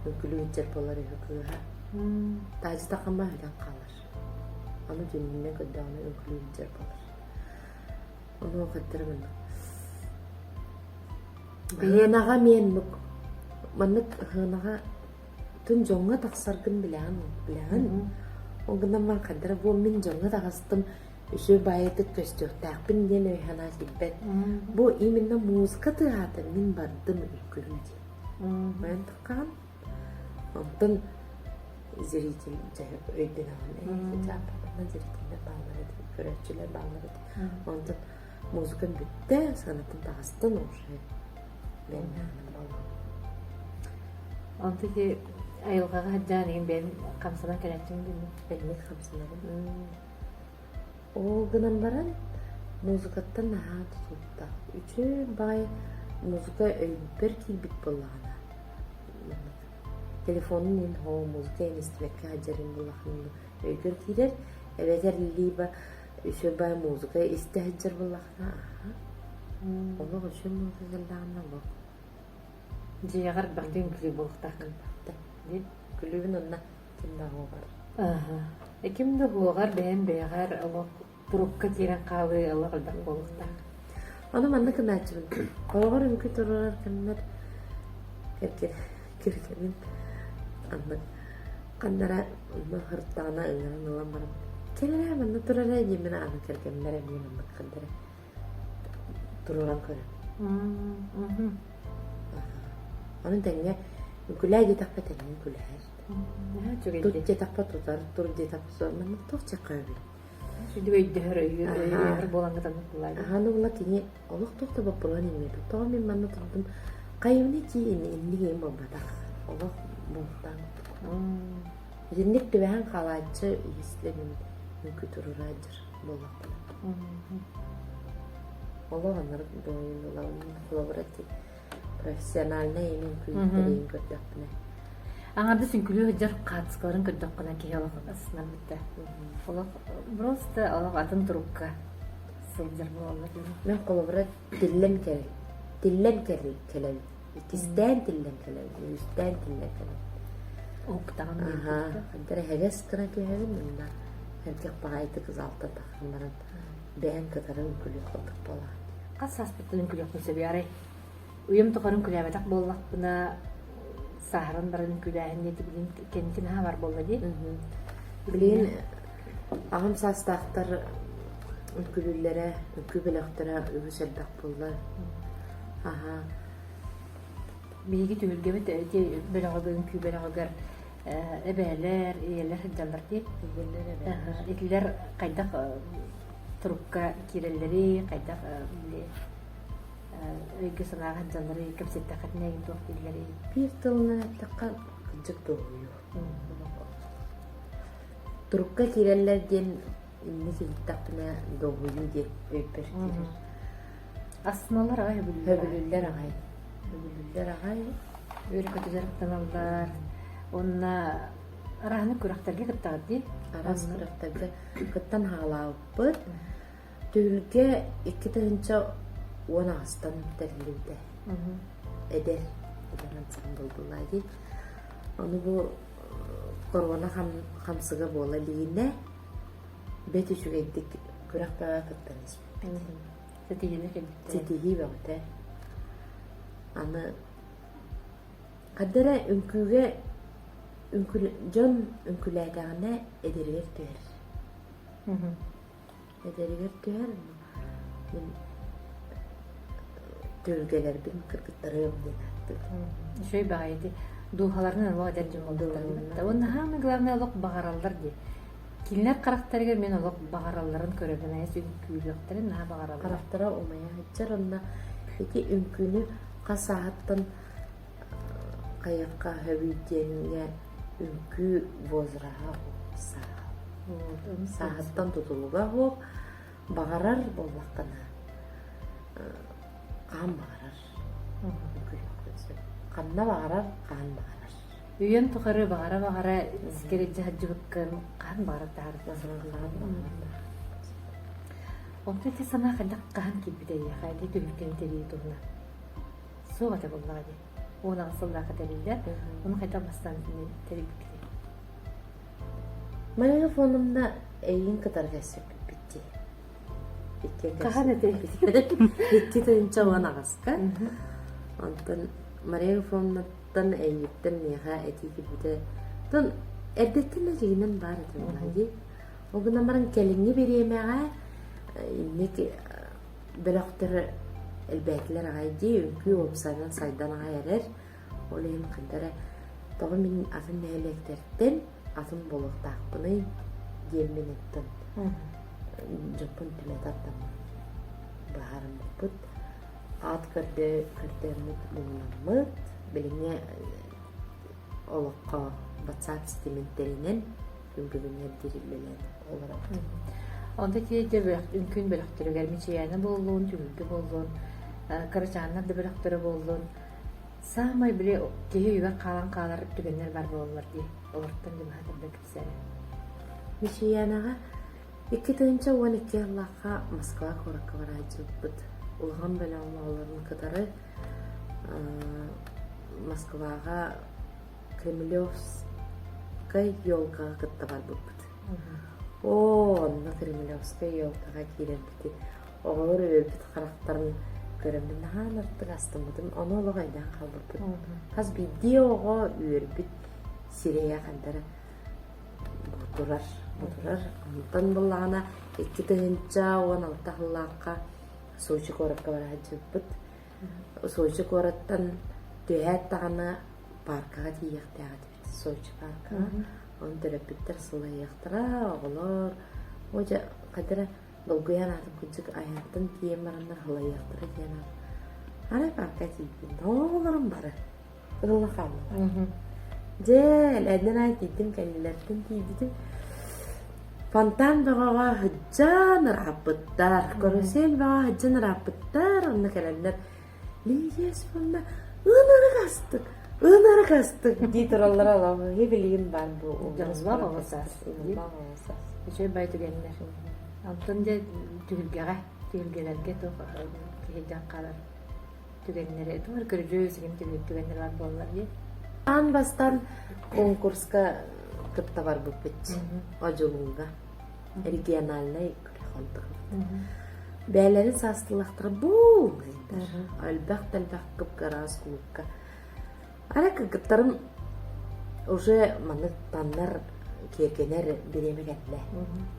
үҥкүлүү буолар үһү кыыһа. Таадьыта хама өтөн хаалар. Аны түннүнэн көрдөҕүнэ үҥкүлүү сылдьар буолар. Ону хаттара маннык. Ыһыанаҕа эмиэ маннык ыһыанаҕа Тун дьоҥҥо тахсаргын билэҕин, билэҕин. Ол гынан баран хайдара бу мин дьоҥҥо таҕыстым, үчүгэй баайытык көстүөхтээхпин диэн өй-санаа киирбэт. Бу именно музыка тыаһаата мин бардым үҥкүлүү диэн. Мэн таххаан. Онтон зритель дьэ өйдөнөҕүн ээ зрителлэр бааллар этэ, көрөөччүлэр бааллар этэ. Онтон музыкам бүттэ, сыанаттан таҕыстым уже. Онто ити айылҕаҕа сылдьан игин бэйэм хамсанан кэлээччим дии. Бэлиэт хамсанабын. Ол гынан баран музыкаттан наһаа тутулуктаах. Үчүгэй баҕайы музыка өйбөр киирбит буоллаҕына телефонун иһин һоо музыка иһин истибэккэ сылдьарым буоллаххына өйгөр киирэр эбэтэр либо үчүгэй баҕайы музыка истэ сылдьар буоллаххына аһа Олох үчүгэй музыка кэллэҕинэ олох Дьиэҕэр элбэхтик үҥкүүлүүр буолуохтааххын. Дии күлүүбүн онно ким да оһуобар. Аһа. Ким да оһуоҕар бэйэм бэйэҕэр олох турукка киирэн хаалыы олох элбэх буолуохтаах. Ону маннык гынааччыбын. Хороҕор үҥкүү туруорар кэммэр кэргэним аннык ханнара онно сырыттаҕына ыҥыран ылан баран кэл эрэ манна тур эрэ диэммин аны кэргэммэр эмиэ маннык ханна эрэ туруоран көрөн. Ону тэҥҥэ үҥкүлээ диэтэхпэ тэҥҥэ үҥкүлэһэр. Тут диэтэхпэ тутар, тур диэтэхпэ суох. Маннык туох чаххайабый? Сүдү өйдөһөр, өйүүр буолаҥҥыт оннук буолаайбыт. Аһаны була кини олох туох да боппуруон иннибит. Тоҕо мин манна турдум? Хайыбыны тии инник иһин буолбатах. Олох бултаан. Итинник түбэһэн хаалааччы если мин үҥкүү туруораадьыр буоллахпына. Олох оннук буолан холобура ити профессиональнай имин күүттэриин көрдөхпүнэ. Аҥардас үҥкүлүү сылдьар хаартыскаларын көрдөххүнэ киһи олох астынар бүтэ. Олох просто олох атын турукка сылдьар буолаллар. Мен холобура тиллэн кэл тиллэн кэл кэлэбин. Иккистээн тиллэн кэлэбин, үстээн тиллэн кэлэбин. Уһуктаҕын Аха, хантара хэгэс гына түһэбин, онно эргэх баҕайытык залтан тахсан баран бэйэм кытары үҥкүлүөх курдук буолаҕын. Хас сааспыттан үҥкүлүөхпүн сөбүй арай? Уйам тухары үҥкүлээбэтэх буоллахпына, сааһыран баран үҥкүүлээһин диэти билигин кэнники наһаа бар буолла дии. Билигин аҕам саастаахтар үҥкүүлүүллэрэ, үҥкүү бөлөхтөрө үгүс элбэх буолла. Аха. Биһиги түһүлгэбит ити бөлөҕүгэр үҥкүү бөлөҕүгэр эбээлэр, ийэлэр сылдьаллар дии. Итилэр хайдах турукка киирэллэрий, хайдах өйгө-санааҕа сылдьалларый, кэпсэттэххитинэ эйигин туох дииллэрий? Биир тылынан эттэххэ, кырдьык дуоһуйуу. Турукка киирэллэр диэн инник иһиттэхпинэ дуоһуйуу диэн өйбөр киирэр. Астыналлар аҕай өбүлүллэр. Өбүлүллэр аҕай. Өбүлүллэр аҕай. Үөрэ-көтө дьарыктаналлар. Уонна арааһынай күрэхтэргэ кыттаҕыт дии? Араас күрэхтэргэ кыттан хаалаабыппыт. Түһүлгэ 2018-тан тэриллибитэ. Эдэр, эдэр ансамбл буолла дии. Ону бу корона хамсыга буола илигинэ бэт үчүгэйдик күрэх бөҕө кыттан испиппит. Ситиһиини кэлбиттэрэ. Ситиһии бөҕөтө. Аны ханна эрэ үҥкүүгэ үҥкүл дьон үҥкүлээтэҕинэ эдэригэр түһэр. Эдэригэр түһэр мин түһүлгэлэрбин кыргыттарыам диэн ааттыыбын. Үчүгэй баҕайы ити дууһаларын олох эдэр дьон буоллулар. Уонна самое главное олох баҕараллар дии. Кинилэр харахтарыгар мин олох баҕаралларын көрөбүн, айас үҥкүүлүөхтэрин наһаа баҕараллар. Харахтара умайа сылдьар онно ити үҥкүүнү хас сааһыттан хайыахха сөбүй диэҥҥэ үҥкүү возраһа сааһа. Сааһыттан тутулуга суох баҕарар буоллаххына хаһан баҕарар үҥкүүлүөххүн сөп. Ханна баҕарар, хаһан баҕарар. Үйэм тухары баҕара-баҕара искэр илдьэ сылдьыбыккын хаһан баҕарар таһаарбыккын Онтон ити санаа хайдах хаһан киирбитэ эйиэхэ ити түһүлгэни тэрийии туһунан? Суох этэ буоллаҕа дии. 18 сыллаахха тэриллэр. Ону хайдах бастаан тэрийбиккитий? Мария Фоновна эйигин кытары кэпсэппиппит дии. Хаһан этэй? 2018-ка. Онтон Мария Ефимовнаттан эйигиттэн миэхэ этии киирбитэ. Оттон эрдэттэн да дьиҥинэн баар этэ буоллаҕа дии. Ол гынан баран кэлиҥҥи бириэмэҕэ инник бөлөхтөр элбээтилэр аҕай дии, үҥкүү уопсайынан сайдан аҕай эрэр. Ол иһин хайда эрэ тоҕо мин атын нэһилиэктэртэн атын буолуохтаахпыный диэммин оттон дьоппун түмэ тардаммын быһаарыммыппыт. Аат көрдөө көрдөөммүт булунаммыт билиҥҥи олоххо WhatsApp ситимин тэринэн күн бүгүнүгэр диэри үлэлээн олоробут. Онто ити үҥкүүн бөлөхтөрүгэр Мичийээнэ буоллун, Түһүлгэ буоллун, кырачааннар да бөлөхтөрө буоллун, саамай били киһи өйүгэр хаалан хаалар түгэннэр баар буолаллар дии. Олортон дьыбаһа тардан кэпсээн. Мичийээнэҕэ 2012 сыллаахха Москва куоракка барааччыбыппыт. Улахан бөлөҕүм оҕолорун кытары Москваҕа Кремлевскай елкаҕа кытта барбыппыт. Оо, онно Кремлевскай елкаҕа киирэрбитин оҕолор үөрбүт харахтарын көрөммүн наһаа ынырыктык астыммытым. Ону олох өйдөөн хаалбыппыт. Хас биирдии оҕо үөрбүт сирэйэ ханна эрэ бутурар, бутурар. Онтон буоллаҕына 2016 сыллаахха Сочи куоракка бара сылдьыбыппыт. Сочи куораттан түһээт даҕаны пааркаҕа тиийиэхтээх этибит, Сочи пааркаҕа. Ону төрөппүттэр сылайыахтара, оҕолор оо дьэ хайда эрэ долгуйан аатым кырдьык айантан тиийэн бараннар сылайыахтара диэн аат. Арай паарка тиийдим, оҕолорум бары ылла хааллылар. Дьэ, элээннэн аайы тиийдим, кэннилэриттэн тиийбитим. Фонтан бөҕөҕө сылдьан ырааппыттар, карусель бөҕөҕө сылдьан ырааппыттар, онно кэлэннэр Лидия Семеновна ынырык астык! Ынырык дии тураллара олох билигин баар бу Дьоллоох оҕо саас. Дьоллоох оҕо саас. Үчүгэй бай түгэннэр. Онтон дьэ түһүлгэҕэ, түһүлгэлэргэ туох киһи хаалар түгэннэри, туох эрэ көрүдьүөс игин түгэннэр баар буоллар дии. Аан бастаан конкурска кытта барбыппыт Одьулуунга региональнай күрэх онтукабыт. Бээлэрин саастылахтара буолнайдар. Элбэх да элбэх кып-кыраас кулуупка. Ара кыргыттарым уже маннык таннар киэргэнэр бириэмэ кэллэ.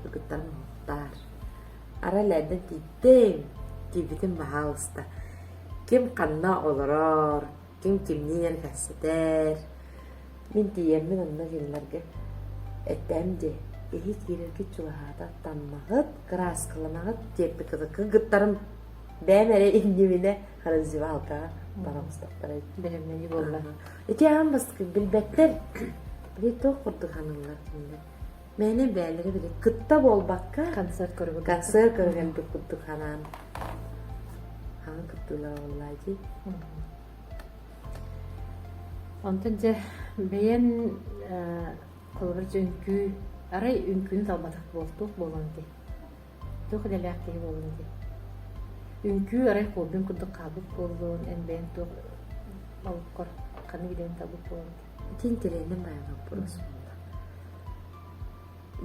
Кыргыттарым оһохтаар. Ара лээдэн тиийдим. Тиийбитим баһаалыста. Ким ханна олорор, ким кимниин эрэ кэпсэтэр. Мин тиийэммин онно кинилэргэ эттэм дии, эһи киирэргит чугаһаата таммаҕыт, кырааскаланаҕыт диэппит кыргыттарым бэйэм эрэ иннибинэ раздевалкаҕа бара оҕустахтара. Бэлэмнэнии буолла. Ити аан бастакы билбэттэр. Били туох курдук ханаллар кинилэр. Мээнэ бэйэлэрэ били кытта буолбакка концерт көрбүт концерт көргөнбүт курдук ханаан хаҥа кыттыылара буоллаа дии. Онтон дьэ бэйэн холобур дьэ үҥкүү арай үҥкүүнү талбатах буол туох буолуон этэй? Туох идэлээх киһи буолуон этэй? Үҥкүү арай хоббиҥ курдук хаалбыт буоллун, эн бэйэҥ туох олоххор ханнык идэни талбыт буолуон этэй? Ити интэриэһинэй баайа боппуруос буолла.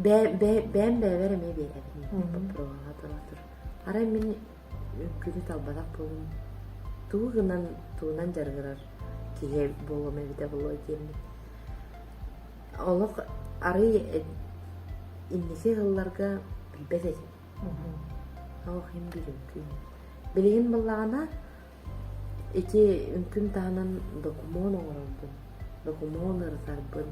Бэйэм бэйэбэр эмиэ биэрэбин боппуруоһа тура тур. Арай мин Үҥкүүнү талбатах буолуум. Тугу гынан, тугунан дьарыгырар киһи буолуом эбитэ буолуо диэммин. Олох арый инники сылларга билбэт этим. Олох иһин биир үҥкүү. Билигин буоллаҕына ити үҥкүүм таһынан докумуон оҥорорбун, докумуон ырытарбын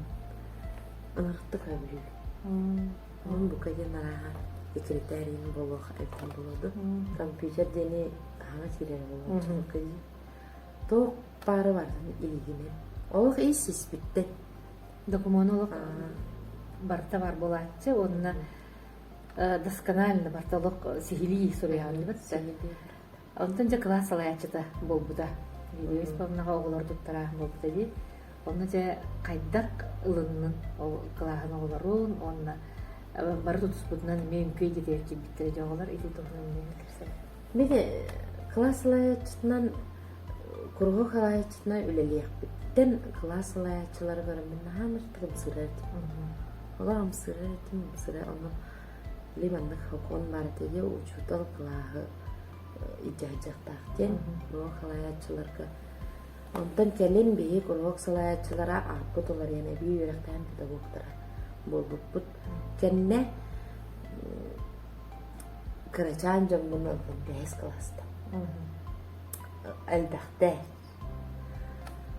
ынырыктык сөбүлүүбүн. Онон бука диэн арааһа секретарь буолуох эбитим буолуо дуу. Компьютер диэни хаһан киирэрэ буолуо дии. Туох баары барытын илиигинэн. Олох ис испиттэн. Докумуон олох барыта бар буолааччы уонна досконально барыта олох сиһилии суруйаҕын Онтон дьэ кылаас салайааччыта буолбута. Лидия Исповнаҕа оҕолор туттара буолбута дии. Онно дьэ хайдах ылыннын ол кылааһын оҕолорун уонна бары тутуспутунан эмиэ үҥкүү эйгэтигэр киирбиттэрэ дьэ оҕолор ити туһунан эмиэ кэпсээн. Мин кылаас салайааччытынан куруһуок салайааччытынан үлэлиэхпиттэн кылаас салайааччылары көрөммүн наһаа ынырыктык ымсыырар этим. Олор ымсыырар этим, ымсыырар ону били маннык сокуон баар этэ дии учуутал кылааһы илдьэ диэн куруһуок салайааччыларга. Онтон кэлин биһи куруһуок салайааччылара ааппыт уларыйан эбии үөрэхтээн педагогтара буолбуппут кэннэ кырачаан дьоммун ыллым бэһис кылааста. Элбэхтэ.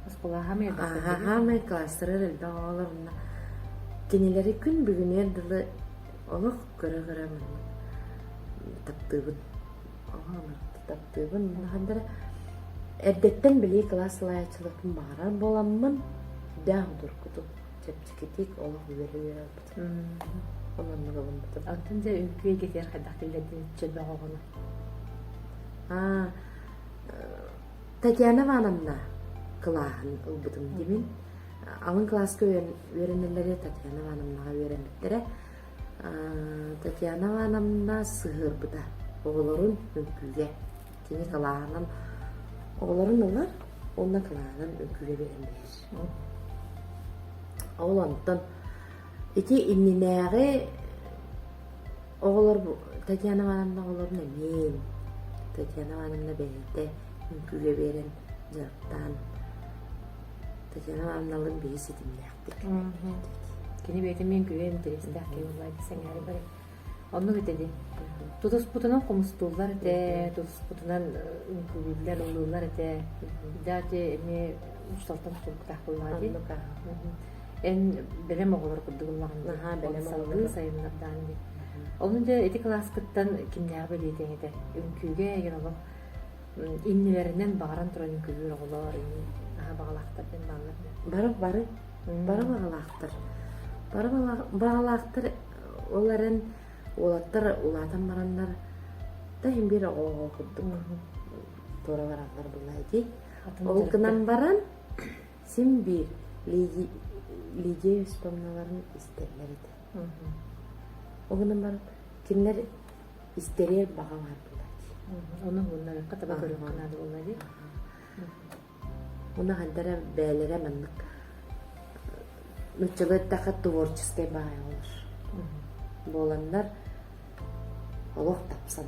Оскуола хаамай элбэх. Хаамай класстарыгар элбэх оҕолор уонна кинилэри күн бүгүнүгэр дылы олох көрө-көрө маннык таптыыбын. Таптыыбын. Ханна эрэ эрдэттэн били кылаас салайааччыларбын баҕарар буоламмын, дээх удургутук, чэпчэкитик олох үөрэ-үөрэ ылбытым. Ол оннук ылыммытым. Онтон дьэ үҥкүү эйгэтигэр хайдах киллэрдин элбэх оҕону? Аа, Татьяна Ивановна кылааһын ылбытым диибин. Алын кылааска үөрэнэллэрэ Татьяна Ивановнаҕа үөрэммиттэрэ. Татьяна Ивановна сыһыарбыта оҕолорун үҥкүүгэ. Кини кылааһынан оҕолорун ылар уонна кылааһынан үҥкүүгэ биэрэн биэрэр. Ол онтон ити иннинээҕи оҕолор Татьяна Ивановна оҕолорун эмиэ Татьяна Ивановна бэйэтэ үҥкүүгэ биэрэн дьарыктаан Татьяна Ивановналыын биһи ситимнээхтик Кини бэйэтин мин үҥкүүгэ интэриэстээх киһи буолла сэҥээрэ бары. Оннук этэ дии. Тутуспутунан хомустууллар этэ, тутуспутунан үҥкүүлүүллэр, ыллыыллар этэ. Да ити эмиэ учууталтан тутулуктаах буоллаҕа дии. Эн бэлэм оҕолор курдук ыллаҕын Наһаа бэлэм салгыы сайыннардаан дии. Ону дьэ ити кылааскыттан кимнээҕи бэлиэтиэҥ этэ? Үҥкүүгэ эгин олох иннилэринэн баҕаран туран үҥкүүлүүр оҕолор наһаа баҕалаахтар диэн бааллар Бары бары бары баҕалаахтар. Бары баҕалаахтар ол эрэн уолаттар улаатан бараннар да иһин биир оҕо курдук туора бараллар буолла дии. Ол гынан баран. Син биир Лидия Осиповналарын истэллэр этэ. Ол гынан баран кинилэр истэриэр баҕа баар буолар дии. Ону уһуннарыахха таба көрүөххэ наада буолла дии. Уна ханнара бээлэрэ маннык нуччалыы эттэххэ творческай баҕайы олор. Буоланнар олох тапсан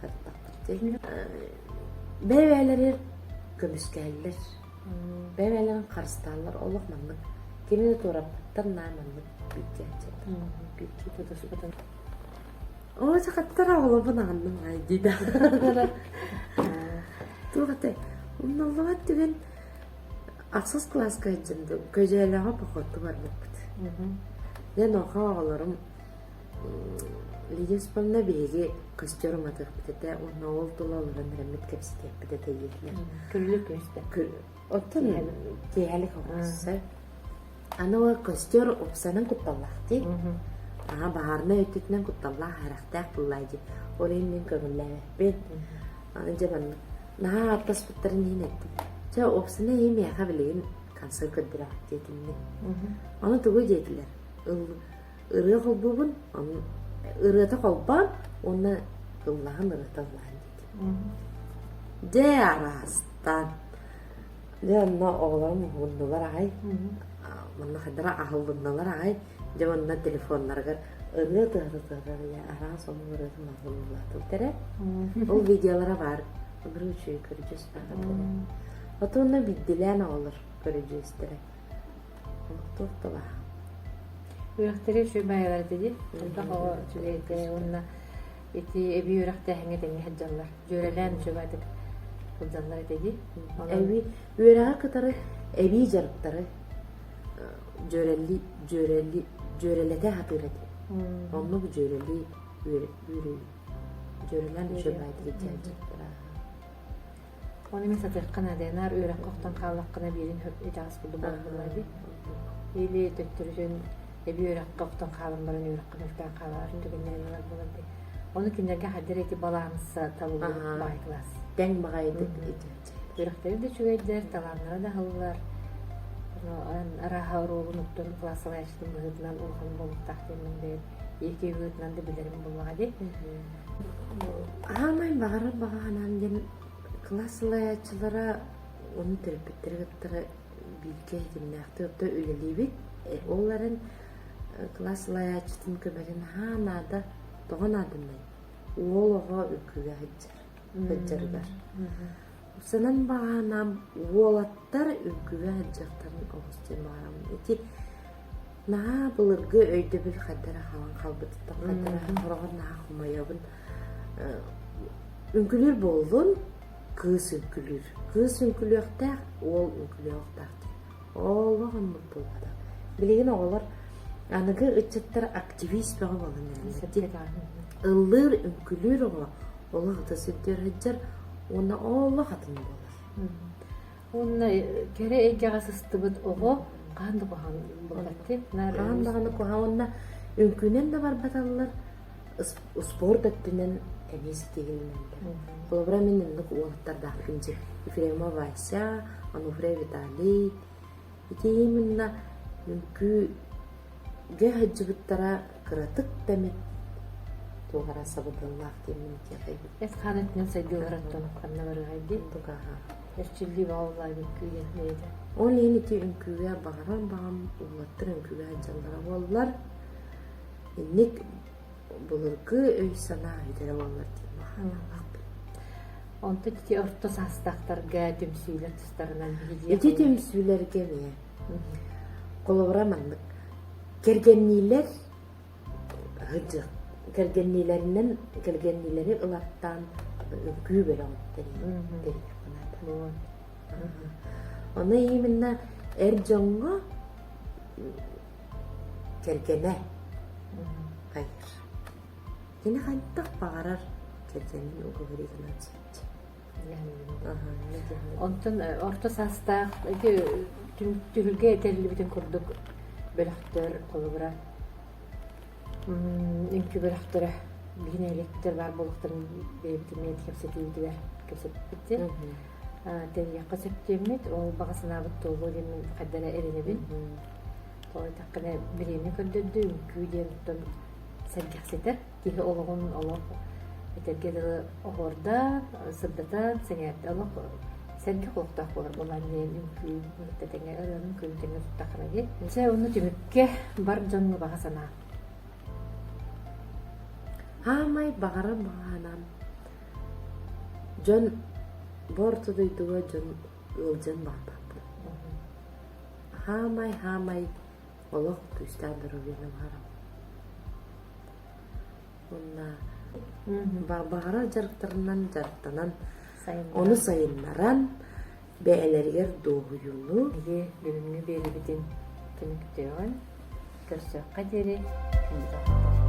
хаттахпыт. Бэйэ-бэйэлэригэр көмүскэһэллэр. Бэйэ-бэйэлэрин харыстааллар олох маннык. Кими да туораппаттар наа маннык бииргэ Бииргэ тутуспутун. Оо, сахаттар оҕолорбун аҕынным аҕай дии да. Туох этэй? Умнуллубат түгэн ахсыс кылааска сылдьан Көдьөөлөҕө походка барбыппыт. Дьэ онуоха оҕолорум Лидия Осиповна биһиги костер уматыахпыт этэ уонна ол тула олорон эрэммит кэпсэтиэхпит этэ диэтилэр. Күллүк көстө. Оттон киэһэлик оҕусса. Аны ол костер упсанан кутталлаах дии. Аха баһаарынай өттүтүнэн кутталлаах сэрэхтээх буоллаа дии. Ол иһин мин көҥүллээбэппин. Аны дьэ маннык наһаа ааттаспыттарын иһин эттим. Чэ уопсана ийэ миэхэ билигин концерт көрдөрөҕүт диэтим мин. Ону тугу диэтилэр? Ырыа холбуубун, ону ырыата холбоон уонна ыллаһан ырыата ыллаһан диэтим. Дьэ араастаан. Дьэ онно оҕолорум уһуннулар аҕай, манна хайдара аһыллынналар аҕай, дьэ манна телефоннарыгар ырыа тыаһата тыаһата араас омук ырыатын аһыллаатыбыт эрэ. Ол видеолара баар, ырыа үчүгэй көрүдьүөс баар этэ. Ото онно биирдилээн оҕолор көрүдьүөстэрэ. Туох да баар. Үөрэхтэри үчүгэй баайалар этэ дии. Элбэх оҕо үчүгэй этэ уонна ити эбии үөрэхтээһиҥҥэ тэҥҥэ сылдьаллар. Дьүөрэлээн үчүгэйдик сылдьаллар этэ дии. Эбии үөрэҕи кытары эбии дьарыктары дьүөрэлии дьүөрэлии дьүөрэлэтэ сатыыр этим. Оннук дьүөрэлии дьүөрэлээн үчүгэйдик дьарыктара. Ону мин сатыахха наада, наар үөрэххэ охтон хааллаххына биирин итэҕэс курдук буолаллар дии. Или төттөрүтүн эбии үөрэххэ охтон хаалан баран үөрэххэ мөлтөөн хаалар түгэннэрин ылар буолар дии. Ону кинилэргэ хаддыр эти баланса табыллыбыт баай класс. Тэҥ баҕайытык Үөрэхтэри да үчүгэйдэр, талааннара да аһыллар. Арааһа оруолун уктун класс салайааччытын быһыытынан улахан буолуохтаах диэммин бэйэм икки быһыытынан да билэрим буоллаҕа дии. Аамай баҕарар баҕа санаам диэн кылаас салайааччылара уонна төрөппүттэри кытта бииргэ ситимнээхтик оттон үлэлиибит. Ол эрэн кылаас салайааччытын көмөтүн наһаа наада, тоҕо нааданай? Уол оҕо үҥкүүгэ сылдьар, сылдьарыгар. Санан баҕа санаам уолаттар үҥкүүгэ сылдьыахтарын олус диэн баҕарабын. Ити Наһаа былыргы өйдөбүл хайда эрэ хаалан хаалбытыттан хайда эрэ сороҕор наһаа хомойобун. Үҥкүлүүр буоллун, кыыс үҥкүлүүр. Кыыс үҥкүлүөхтээх, уол үҥкүлүөхтээх диэн. Олох оннук буолбатах. Билигин оҕолор аныгы ыччаттар активист бөҕө буолан эрэллэр. Ыллыыр, үҥкүлүүр оҕо олох ытыс үрдүгэр сылдьар уонна олох атын буолар. Уонна кэрэ эйгэҕэ сыстыбыт оҕо хаһан да куһаҕан буолбат дии. Хаһан даҕаны куһаҕан уонна үҥкүүнэн да барбаталлар, спорт өттүнэн эмиэ ситиһилинэллэр. Холобура мин оннук уолаттардаахпын дии. Ефремова Вася, Ануфрий Виталий. Ити именно үҥкүү Гэ сылдьыбыттара кыратык да эмит туох эрэ сабыдыаллаах диэммин этиэхэйбит. Эт-хаан өттүнэн сайдыылар оттон ханна барыаҕай дии. Эрчиллии баҕа буоллаҕа үҥкүү диэн бэйэтэ. Ол иһин ити үҥкүүгэ баҕарар баҕам уолаттар үҥкүүгэ сылдьаллара буоллар инник былыргы өй-санаа бүтэрэ буоллар диэн баҕалаахпын. Онтон ити орто саастаахтарга түмсүүлэр тустарынан биһиги Ити түмсүүлэргэ эмиэ Холобура маннык кэргэнниилэр сылдьыах кэргэнниилэринэн кэргэнниилэри ылаттаан үҥкүү бөлөҕүн тэрийиэххэ наада. Ону именно эр дьоҥҥо кэргэнэ хайыр. Кини хайдах баҕарар кэргэнин уговорить гынан сөп. Онтон орто саастаах ити түһүлгэ тэриллибитин курдук бөлөхтөр холобура үҥкүү бөлөхтөрө биһи нэһилиэктэр баар буолуохтарын бэйэбит эмиэ кэпсэтиибитигэр кэпсэппит. тэрийиэххэ сөп диэммит, ол баҕа санаабыт туолуо диэн мин хайда эрэ эрэнэбин. Тоҕо диэтэххинэ, бириэмэ көрдөрдө, үҥкүү диэн оттон сэргэхситэр. Киһи олоҕун олох этэргэ дылы оһуордаан, сырдатан, сэҥээрдэ олох сэргэх олохтоох буолар буолан диэн үҥкүү кытта тэҥэ ырыаны үҥкүүнү тэҥэ туттаххына дии. Дьэ, онно түмүккэ бар дьоҥҥо баҕа санаа. Хаамай баҕарар баҕаанам дьон бу орто дойдуга дьон ыалдьан барбаппын. Хаамай хаамай олох күүстээх доруобуйаны баҕарабын. Уонна баҕарар дьарыктарынан дьарыктанан, ону сайыннаран, бэйэлэригэр дуоһуйууну Биһиги бүгүҥҥү биэриибитин түмүктүөҕүн, көрсүөххэ диэри күндү доҕоттор.